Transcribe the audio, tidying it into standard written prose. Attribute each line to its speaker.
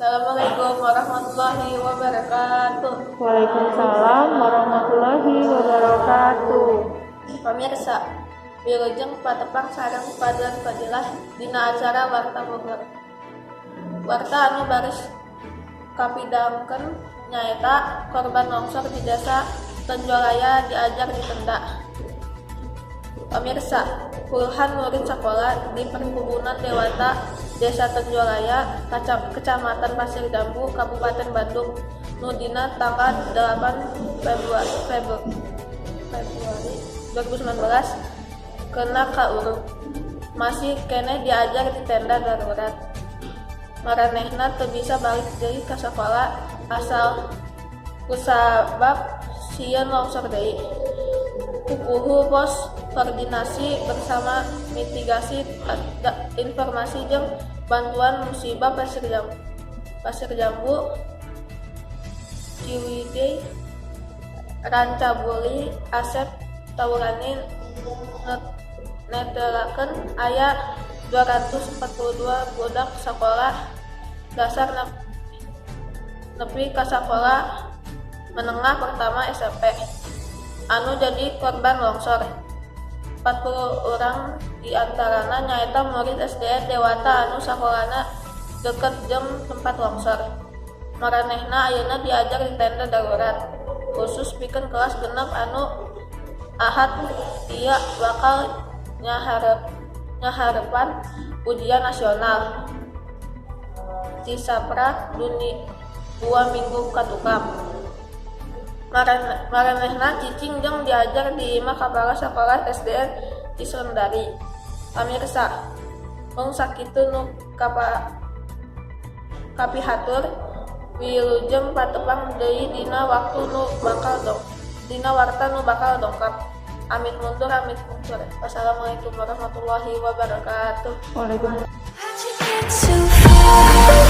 Speaker 1: Assalamualaikum warahmatullahi wabarakatuh.
Speaker 2: Waalaikumsalam warahmatullahi wabarakatuh.
Speaker 1: Pemirsa, wilujeng patepang sareng Fadlan Fadilah dina acara Warta Bogor. Warta anu baris kapidangkeun nyaeta korban longsor di Desa Tenjolaya diajar di tenda. Pemirsa, puluhan murid sekolah di Perkebunan Dewata, Desa Tenjolaya, Kecamatan Pasir Jambu, Kabupaten Bandung, nu dina tanggal 8 Februari 2019 kena kaurug. Masih keneh diajar di tenda darurat. Maranehna teu bisa balik deui ka sakola asal kusabab sieun longsor deui. Pupuhu Pos Koordinasi Bersama Mitigasi Informasi jeung Bantuan Musibah Pasir Jambu, Ciwidey, Rancabuli, Asep Taurani netelakeun aya 242 budak sakola dasar nepi ka sakola menengah pertama SMP anu jadi korban longsor. 40 orang diantarana nyaeta murid SDN Dewata anu sakolana deket jeung tempat longsor. Maranehna ayeuna diajar di tenda darurat khusus pikeun kelas 6 anu Ahad ieu bakal nyaharepan ujian nasional tisaprak 2 minggu ka tukang. Maranehna cicing jeung diajar di imah kapala sakola SDN Cisondari. Pamirsa, mung sakitu nu kapihatur. Wilujeng patepang deui dina warta nu bakal dongkap. Amit mundur, amit mungkur. Wassalamualaikum warahmatullahi wabarakatuh.
Speaker 2: Waalaikumsalam.
Speaker 3: How'd you get so far?